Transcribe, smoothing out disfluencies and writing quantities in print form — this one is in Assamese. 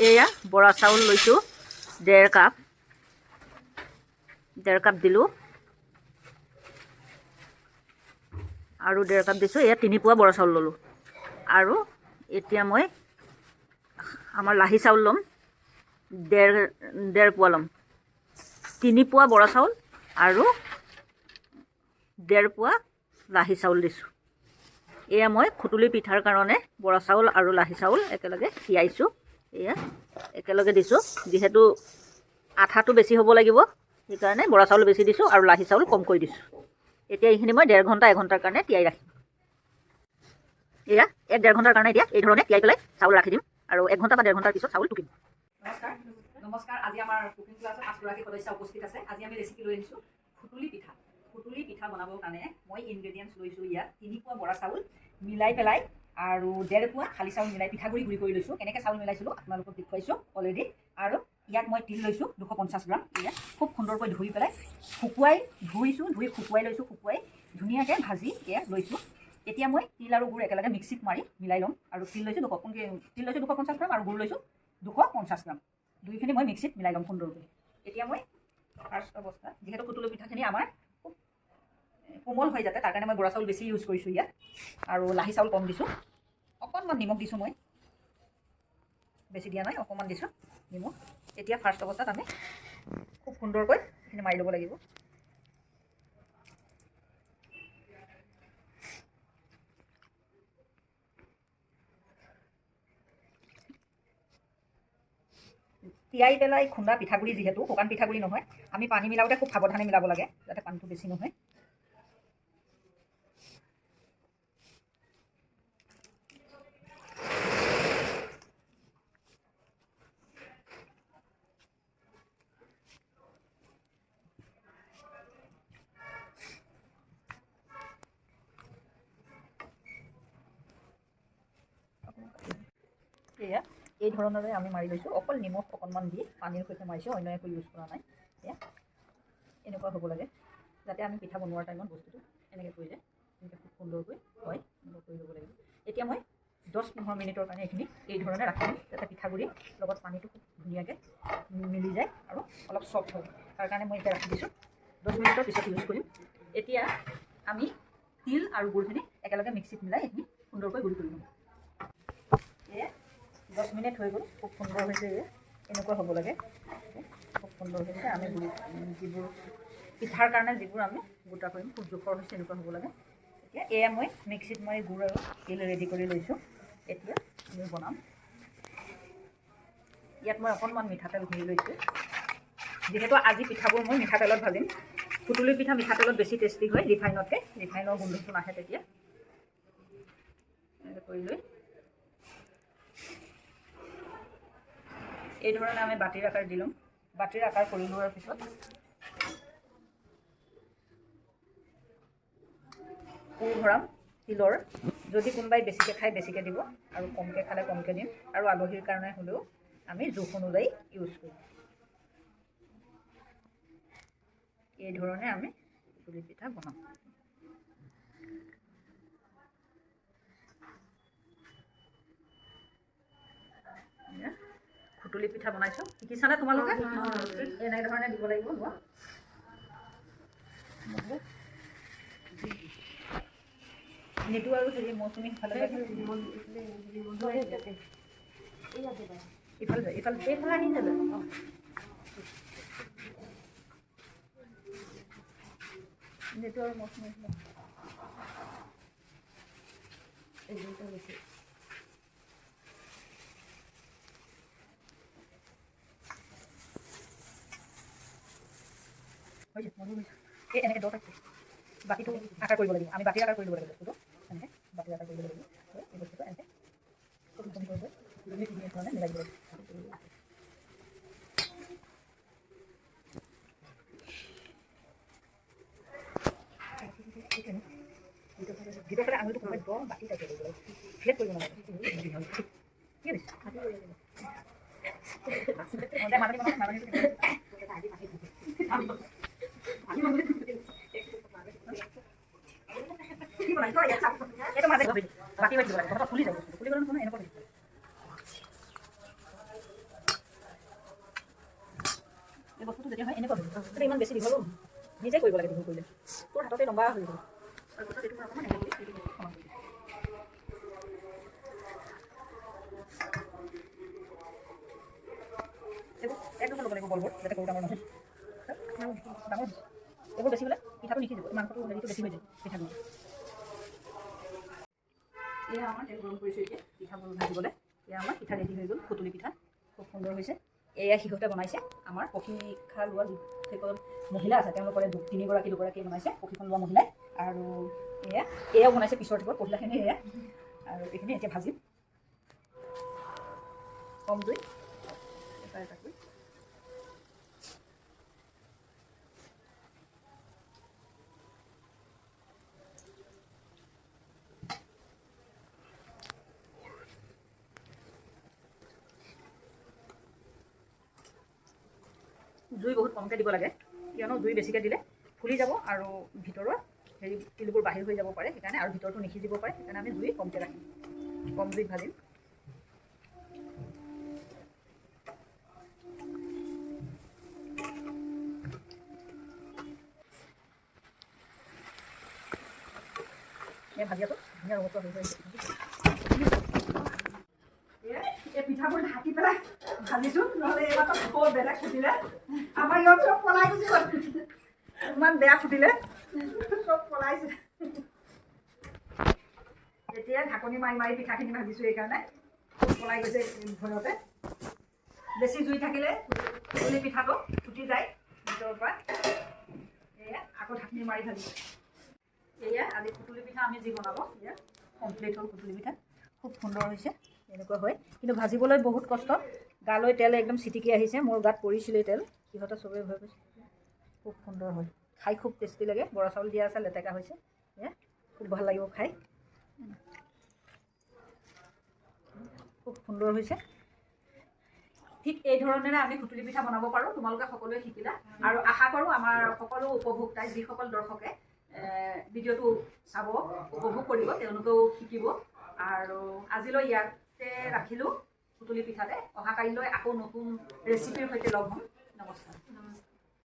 এয়া বৰা চাউল লৈছোঁ 1.5 কাপ, 1.5 কাপ দিলোঁ আৰু 1.5 কাপ দিছোঁ। এয়া 3 পোৱা বৰা চাউল ল'লোঁ। আৰু এতিয়া মই আমাৰ লাহি চাউল ল'ম, 1.5 পোৱা ল'ম। 3 পোৱা বৰা চাউল আৰু 1.5 পোৱা লাহি চাউল দিছোঁ। এয়া মই খুতুলি পিঠাৰ কাৰণে বৰা চাউল আৰু লাহি চাউল একেলগে তিয়াইছোঁ। এয়া একেলগে দিছোঁ, যিহেতু আঠাটো বেছি হ'ব লাগিব, সেইকাৰণে বৰা চাউল বেছি দিছোঁ আৰু লাহি চাউল কমকৈ দিছোঁ। এতিয়া এইখিনি মই 1.5 ঘণ্টা 1 ঘণ্টাৰ কাৰণে তিয়াই ৰাখিম। এয়া 1-1.5 ঘণ্টাৰ কাৰণে এতিয়া এই ধৰণে তিয়াই পেলাই চাউল ৰাখি দিম আৰু 1 ঘণ্টা বা 1.5 ঘণ্টাৰ পিছত চাউল টুকিম। নমস্কাৰ, নমস্কাৰ। আজি আমাৰ কুকিং ক্লাছত 5গৰাকী সদস্য উপস্থিত আছে। আজি আমি ৰেচিপি লৈ আহিছোঁ খুতুলি পিঠা। খুতুলি পিঠা বনাবৰ কাৰণে মই ইনগ্ৰেডিয়েণ্টছ লৈছোঁ ইয়াত 3 পোৱা বৰা চাউল মিলাই পেলাই আৰু 1.5 পোৱা খালী চাউল মিলাই পিঠাগুড়ি গুড়ি কৰি লৈছোঁ। কেনেকৈ চাউল মিলাইছিলোঁ আপোনালোকক দেখুৱাইছোঁ অলৰেডি। আৰু ইয়াত মই তিল লৈছোঁ 250 গ্ৰাম। ইয়াত খুব সুন্দৰকৈ ধুই পেলাই শুকুৱাই ধুইছোঁ, ধুই শুকুৱাই লৈছোঁ, শুকুৱাই ধুনীয়াকৈ ভাজি এয়া লৈছোঁ। এতিয়া মই তিল আৰু গুড় একেলগে মিক্সিত মাৰি মিলাই ল'ম। আৰু তিল লৈছোঁ তিল লৈছোঁ 250 গ্ৰাম আৰু গুড় লৈছোঁ 250 গ্ৰাম। দুইখিনি মই মিক্সিত মিলাই ল'ম সুন্দৰকৈ। এতিয়া মই ফাৰ্ষ্ট অৱস্থাত যিহেতু খুতুলি পিঠাখিনি আমাৰ খুব কোমল হৈ যাতে, তাৰ কাৰণে মই বৰা চাউল বেছি ইউজ কৰিছোঁ ইয়াত আৰু লাহি চাউল কম দিছোঁ। অকণমান নিমখ দিছোঁ মই, বেছি দিয়া নাই, অকণমান দিছোঁ নিমখ। এতিয়া ফাৰ্ষ্ট অৱস্থাত আমি খুব সুন্দৰকৈ এইখিনি মাৰি ল'ব লাগিব। তিয়াই পেলাই খুন্দা পিঠাগুড়ি যিহেতু শুকান পিঠাগুড়ি নহয়, আমি পানী মিলাওঁতে খুব সাৱধানে মিলাব লাগে যাতে পানীটো বেছি নহয়। এয়া এই ধৰণেৰে আমি মাৰি লৈছোঁ। অকল নিমখ অকণমান দি পানীৰ সৈতে মাৰিছোঁ, অন্য একো ইউজ কৰা নাই। এয়া এনেকুৱা হ'ব লাগে যাতে আমি পিঠা বনোৱাৰ টাইমত বস্তুটো এনেকৈ কৰিলে এনেকৈ খুব সুন্দৰকৈ হয়, এনেকুৱা কৰি ল'ব লাগিব। এতিয়া মই 10-15 মিনিটৰ কাৰণে এইখিনি এই ধৰণে ৰাখিম যাতে পিঠাগুড়িৰ লগত পানীটো খুব ধুনীয়াকৈ মিলি যায় আৰু অলপ চফ্ট হয়। তাৰ কাৰণে মই এতিয়া ৰাখি দিছোঁ, 10 মিনিটৰ পিছত ইউজ কৰিম। এতিয়া আমি তিল আৰু গুড়খিনি একেলগে মিক্সিত মিলাই এইখিনি সুন্দৰকৈ গুড়ি কৰি ল'ম। এয়া 10 মিনিট হৈ গ'ল, খুব সুন্দৰ হৈছে। এয়া এনেকুৱা হ'ব লাগে, খুব সুন্দৰ হৈছে। আমি গুড়ি যিবোৰ পিঠাৰ কাৰণে যিবোৰ আমি গোটা কৰিম খুব জোখৰ হৈছে, এনেকুৱা হ'ব লাগে। এতিয়া এয়া মই মিক্সিত মই গুড় আৰু তিল ৰেডি কৰি লৈছোঁ। এতিয়া আমি বনাম। ইয়াত মই অকণমান মিঠাতেল ঘঁহি লৈছোঁ, যিহেতু আজি পিঠাবোৰ মই মিঠাতেলত ভাজিম। খুতুলি পিঠা মিঠাতেলত বেছি টেষ্টি হয় ৰিফাইনতকৈ, ৰিফাইনৰ গোন্ধটো নাহে তেতিয়া। এনেকৈ কৰি লৈ এই ধৰণে আমি বাতিৰ আকাৰ দি ল'ম। বাতিৰ আকাৰ কৰি লোৱাৰ পিছত পুৰ ভৰাম তিলৰ। যদি কোনোবাই বেছিকৈ খায় বেছিকৈ দিব, আৰু কমকৈ খালে কমকৈ দিম। আৰু আলহীৰ কাৰণে হ'লেও আমি জোখ অনুযায়ী ইউজ কৰিম। এই ধৰণে আমি খুতুলি পিঠা বনাম। খুতুলি পিঠা বনাইছোঁ, শিকিছানে তোমালোকে? এনেধৰণে দিব লাগিব। লোৱা নিতু আৰু হেৰি মৌচুমী সিফালে ইফালে যায়, ইফালে এইফালে আহি যাবে। নিতু আৰু মৌচুমী হৈছে, মধু হৈছে। এই এনেকৈ দ থাকছে বাতিটো আকাৰ কৰিব লাগিব। আমি বাতিৰ আকাৰ কৰি ল'ব লাগিব বস্তুটো, এনেকৈ বাতিৰ আকাৰ কৰিব লাগিব। এই বস্তুটো এনেকৈ খুব সুন্দৰকৈ ধৰণে মিলাই দিব লাগিব। ভিতৰফালে আঙুলিটো সোমাই দ বাতি টাইপৰ কৰিব লাগিব, ফ্লেট কৰিব নালাগে। কি হৈছে? এইটো মাজে বাতি বাতি দিব লাগে, ফুলি যাব বস্তুটো। ফুলি গ'লে নহয়, এনেকুৱা। এই বস্তুটো যেতিয়া হয় এনেকুৱা হ'ব। কিন্তু ইমান বেছি দীঘলো নহয়, নিজে কৰিব লাগে। দীঘল কৰিলে তোৰ হাততে লম্বা হৈ যাব। তাৰপিছত এইটো মই অকণমান এনেকৈ কৰি এইটো সমান কৰি দিম। এইবোৰ এক ল'ব লাগিব বলবোৰ, যাতে সৰু ডাঙৰ নহয়। ডাঙৰ হৈছে এইবোৰ, বেছি হ'লে পিঠাটো নিসিজিব, মাংসটো হেৰিটো বেছি হৈ যায় পিঠাগুড়ি। এয়া আমাৰ তেল গৰম কৰিছোঁ এতিয়া পিঠাবোৰ ভাজিবলৈ। এয়া আমাৰ পিঠা ৰেডি হৈ গ'ল, সুতুলি পিঠা খুব সুন্দৰ হৈছে। এয়া সিহঁতে বনাইছে, আমাৰ প্ৰশিক্ষা লোৱা যিসকল মহিলা আছে তেওঁলোকৰে তিনিগৰাকী দুগৰাকীয়ে বনাইছে, প্ৰশিক্ষণ লোৱা মহিলাই। আৰু এয়াও বনাইছে পিছৰ ট্ৰিপত পহিলাখিনি এয়া। আৰু এইখিনি এতিয়া ভাজিম কম জুই, এটা এটাকৈ। জুই বহুত কমকৈ দিব লাগে, কিয়নো জুই বেছিকৈ দিলে ফুলি যাব আৰু ভিতৰৰ হেৰি তিলবোৰ বাহিৰ হৈ যাব পাৰে, সেইকাৰণে আৰু ভিতৰটো নিসিজিব পাৰে। সেইকাৰণে আমি জুই কমকৈ ৰাখিম, কম জুইত ভাজিম। ভাজি আছোঁ, ধুনীয়া ৰঙচুৱা হৈ আহিছে। এই পিঠাবোৰ ঢাকি পেলাই ভাজিছোঁ, নহ'লে এইমাত্ৰ বৰ বেলেগ ফুটিলে। আমাৰ ইহঁত চব পলাই গুচি গ'ল, ইমান বেয়া ফুটিলে, চব পলাইছে। এতিয়া ঢাকনি মাৰি মাৰি পিঠাখিনি ভাজিছোঁ, এইকাৰণে পলাই গৈছে ভয়তে। বেছি জুই থাকিলে সুতুলি পিঠাটো ফুটি যায় ভিতৰৰ পৰা। এয়া আকৌ ঢাকনি মাৰি ভাজিছোঁ। এয়া আজি সুতুলি পিঠা আমি যি বনাব, এয়া কমপ্লিট হ'ল সুতুলি পিঠা, খুব সুন্দৰ হৈছে। এনেকুৱা হয়, কিন্তু ভাজিবলৈ বহুত কষ্ট। গালৈ তেল একদম চিটিকি আহিছে, মোৰ গাত পৰিছিলেই তেল, সিহঁতে চবেই ভয় কৰিছে। খুব সুন্দৰ হয়, খাই খুব টেষ্টি লাগে। বৰা চাউল দিয়া আছে, লেটেকা হৈছে, এয়া খুব ভাল লাগিব খাই, খুব সুন্দৰ হৈছে। ঠিক এই ধৰণেৰে আমি সুতুলি পিঠা বনাব পাৰোঁ। তোমালোকে সকলোৱে শিকিলা আৰু আশা কৰোঁ আমাৰ সকলো উপভোক্তাই, যিসকল দৰ্শকে ভিডিঅ'টো চাব, উপভোগ কৰিব, তেওঁলোকেও শিকিব। আৰু আজিলৈ ইয়াতে ৰাখিলোঁ সুতুলি পিঠাতে। অহা কালিলৈ আকৌ নতুন ৰেচিপিৰ সৈতে লগ হ'ম। নমস্কাৰ।